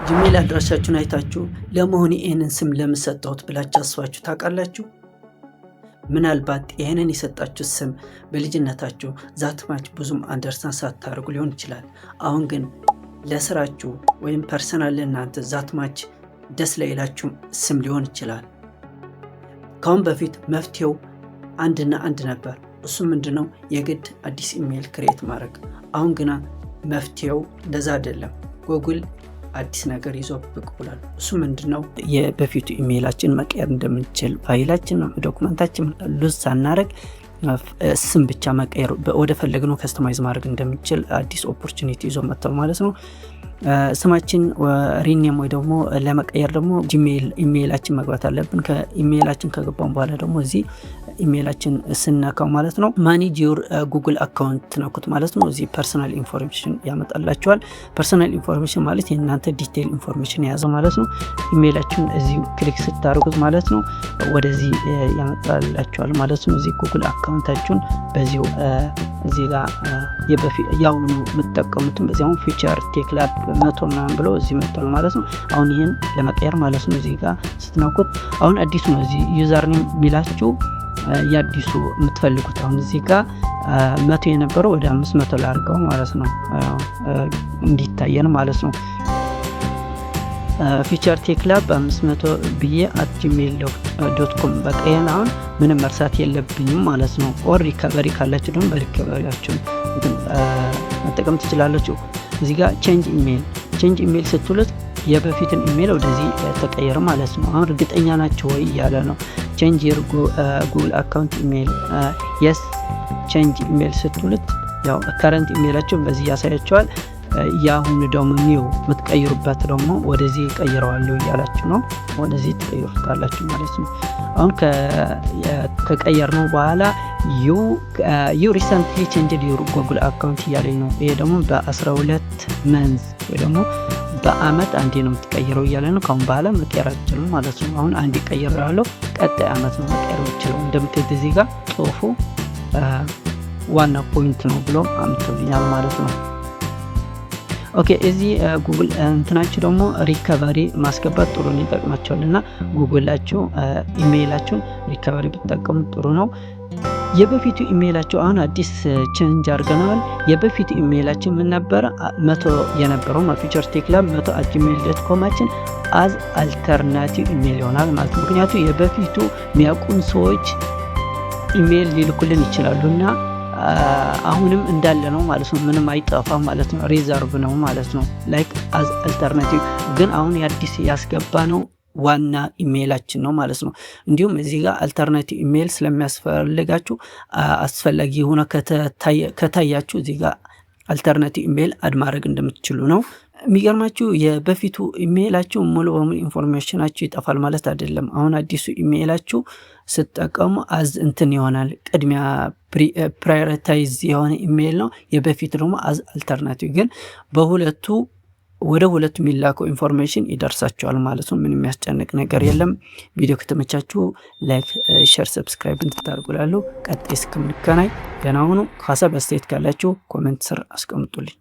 Gmail አድራሻችሁን አይታችሁ ለመሆኑ ይህንን ስም ለምን ሰጠሁት ብላችሁ አስባችሁ ታውቃላችሁ? ምናልባት ይህንን የሰጣችሁት ስም በልጅነታችሁ that much ብዙም understand ሳታደርጉ ሊሆን ይችላል። አሁን ግን ለስራችሁ ወይም personal ለእናንተ that much ደስ ላይላችሁ ስም ሊሆን ይችላል። ካሁን በፊት መፍትሄው አንድና አንድ ነበር። እሱ ምንድነው? የግድ አዲስ email create ማድረግ። አሁን ግና መፍትሄው እንደዛ አይደለም። ጉግል አዲስ ነገር ይዞ ብቅ ብሏል። እሱ ምንድነው? የበፊቱ ኢሜይላችን መቀየር እንደምንችል፣ ፋይላችን፣ document ኣችን lose ሳናደርግ ስም ብቻ መቀየር፣ ወደ ፈለግነው customize ማድረግ እንደምንችል አዲስ opportunity ይዞ መጥቷል ማለት ነው። ስማችን rename ወይ ደግሞ ለመቀየር ደግሞ Gmail ኢሜይላችን መግባት አለብን። ከኢሜይላችን ከገባን በኋላ ደግሞ እዚህ ኢሜይላችን ስነካው ማለት ነው manage your Google account ትነኩት ማለት ነው። እዚህ personal information ያመጣላችኋል። Personal information ማለት የእናንተ detail information የያዘ ማለት ነው። ኢሜይላችሁን እዚህ click ስታደርጉት ማለት ነው ወደዚህ ያመጣላችኋል ማለት ነው። እዚህ Google account ኣችሁን በዚሁ እዚህ ጋር ያሁኑ የምትጠቀሙትን በዚህ አሁን Future Tech Lab 100 ምናምን ብሎ እዚህ መጥቷል ማለት ነው። አሁን ይህን ለመቀየር ማለት ነው እዚህ ጋር ስትነኩት አሁን አዲሱ ነው። እዚህ username የሚላችሁ የአዲሱ የምትፈልጉት አሁን እዚህ ጋር 100 የነበረው ወደ 500 ላድርገው ማለት ነው፣ እንዲታየን ማለት ነው። Future Tech Lab 500 ብዬ @gmail.com። በቃ ይህን አሁን ምንም መርሳት የለብኝም ማለት ነው። Or recovery ካላችሁ ደግሞ በ recovery ያችሁ መጠቀም ትችላላችሁ። እዚህ ጋር change email፣ change email ስትሉት የበፊትን ኢሜይል ወደዚህ ተቀየረ ማለት ነው። አሁን እርግጠኛ ናቸው ወይ እያለ ነው። Change your Google account email፣ yes፣ change email ስትሉት ያው current email ኣቸው በዚህ ያሳያቸዋል። የአሁኑ ደግሞ new የምትቀይሩበት ደግሞ ወደዚህ ቀይረዋለሁ እያላችሁ ነው። ወደዚህ ትቀይሩታላችሁ ማለት ነው። አሁን ከቀየርነው በኋላ "You recently changed your Google account" እያለኝ ነው። ይሄ ደግሞ በ12 months ወይ ደግሞ በአመት አንዴ ነው የምትቀይረው እያለ ነው። ካሁን በኋላ መቀየር አትችሉም ማለት ነው። አሁን አንዴ ቀይሬዋለሁ፣ ቀጣይ አመት ነው መቀየር የምችለው። እንደምታዩት እዚህ ጋር ጽሁፉ ዋና point ነው ብሎ አምጥቶልኛል ማለት ነው። Okay፣ እዚህ ጉግል እንትናችሁ ደግሞ recovery ማስገባት ጥሩ ነው፣ ይጠቅማቸዋል። እና Google ኣችሁ email ኣችሁን recovery ብትጠቀሙ ጥሩ ነው። የበፊቱ ኢሜይላችሁ አሁን አዲስ change አድርገነዋል። የበፊቱ ኢሜይላችን ምን ነበረ? 100 የነበረው Future Tech Lab 100 @gmail.com ኣችን as alternative email ይሆናል ማለት ነው። ምክንያቱ የበፊቱ የሚያውቁን ሰዎች ኢሜይል ሊልኩልን ይችላሉ እና አሁንም እንዳለ ነው ማለት ነው። ምንም አይጠፋም ማለት ነው። Reserve ነው ማለት ነው። Like as alternative ግን አሁን የአዲስ ያስገባነው ዋና ኢሜይላችን ነው ማለት ነው። እንዲሁም እዚህ ጋር alternative email ስለሚያስፈልጋችሁ አስፈላጊ ሆነ ከታያችሁ እዚህ ጋር alternative email add ማድረግ እንደምትችሉ ነው። የሚገርማችሁ የበፊቱ ኢሜይላችሁ ሙሉ በሙሉ information ኣችሁ ይጠፋል ማለት አይደለም። አሁን አዲሱ ኢሜይላችሁ ስትጠቀሙ as እንትን ይሆናል፣ ቅድሚያ prioritize የሆነ ኢሜይል ነው። የበፊት ደግሞ as alternative ግን በሁለቱ ወደ ሁለቱ የሚላከው information ይደርሳችኋል ማለት ነው። ምንም የሚያስጨንቅ ነገር የለም። ቪዲዮ ከተመቻችሁ like፣ share፣ subscribe እንድታደርጉ እላለሁ። ቀጣይ እስከምንገናኝ ደህና ሁኑ። ሀሳብ አስተያየት ካላችሁ comment ስር አስቀምጡልኝ።